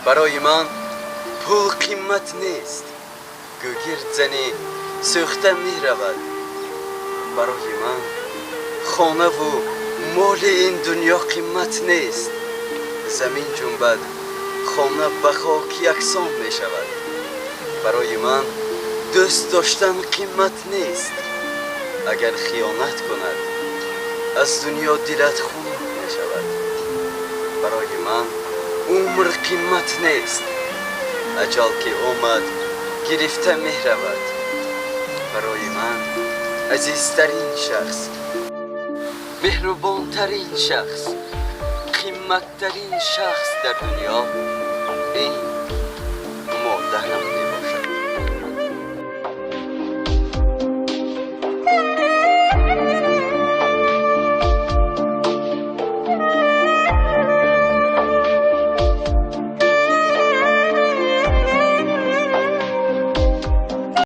Барои ман пул қимат нест, гӯгирд зани сӯхта меравад. Барои ман хонаву моли ин дунё қимат нест, замин ҷунбад, хона ба хок яксон мешавад. Барои ман дӯст доштан қимат нест, агар хиёнат кунад, аз дунё дилат хунук мешавад. Барои ман умр қимат нест, аҷал ки омад, гирифта меравад. Барои ман азизтарин шахс, меҳрубонтарин шахс, қиматтарин шахс дар дунё ин